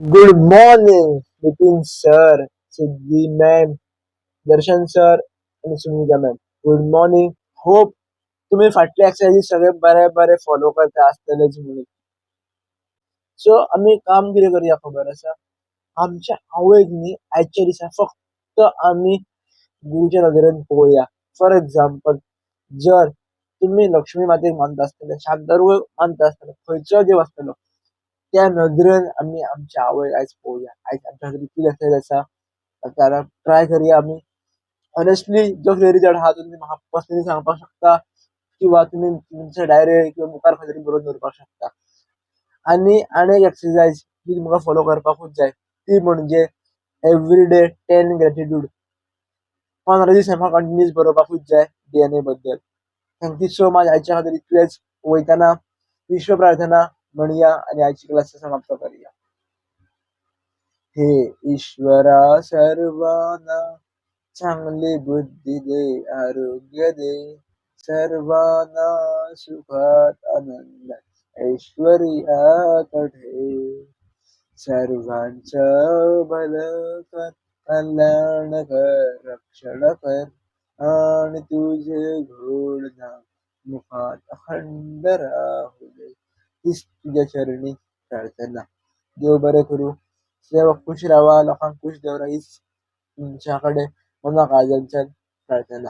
Good morning Bipin sir, Siddhi ma'am, Darshan sir आनी Sunita ma'am. Good morning. Hope तुमी फाटले एक्सरसाइजी सगळे बरे बरे फॉलो करता आसतलेच म्हणून. सो आमी काम कितें करया खबर आसा, आमच्या आवयक न्ही आयच्या दिसा फक्त आमी गुरूच्या नदरेन पळोवया. फॉर एग्जाम्पल, जर तुमी लक्ष्मी मातेक मानता आसतले, शांतादुर्गेक मानता आसतले, खंयचोय देव आसतलो, त्या नदरेन आमी आमच्या आवयक आयज पळोवया. आयज आमच्या खातीर इतली एक्सरसाइज आसा, जाल्यार ट्राय करया आमी. ऑनेस्टली जो कितें रिजल्ट आहा तो तुमी म्हाका पर्सनली सांगपाक शकता किंवा तुमी तुमच्या डायरेर किंवा मुखार खंय तरी बरोवन दवरपाक शकता. आनी आनी एक एक्सरसाइज जी तुमकां फॉलो करपाकूच जाय ती म्हणजे एवरीडे 10 ग्रेटिट्यूड. 15 दीस म्हाका कंटिन्यूस बरोवपाकूच जाय डीएनए बद्दल. Thank you so much. आयच्या खातीर इतलेंच. वयतना विश्व प्रार्थना म्हणया आनी आयची क्लास समाप्त करया. हे ईश्वरा सर्वांना चांगली बुद्धी दे, आरोग्य दे, सर्वांना सुखात आनंदात ऐश्वर्यात ठेव, सर्वांचं भलं कर, कल्याण कर, रक्षण कर, आणि तुझे गोड नाम मुखात अखंड राहू दे, हीच तुझ्या चरणी प्रार्थना. देव बरें करूं. सदैव खुश रावा, लोकांक खुश दवरा, हीच तुमच्या कडेन मना काळजांतल्यान प्रार्थना.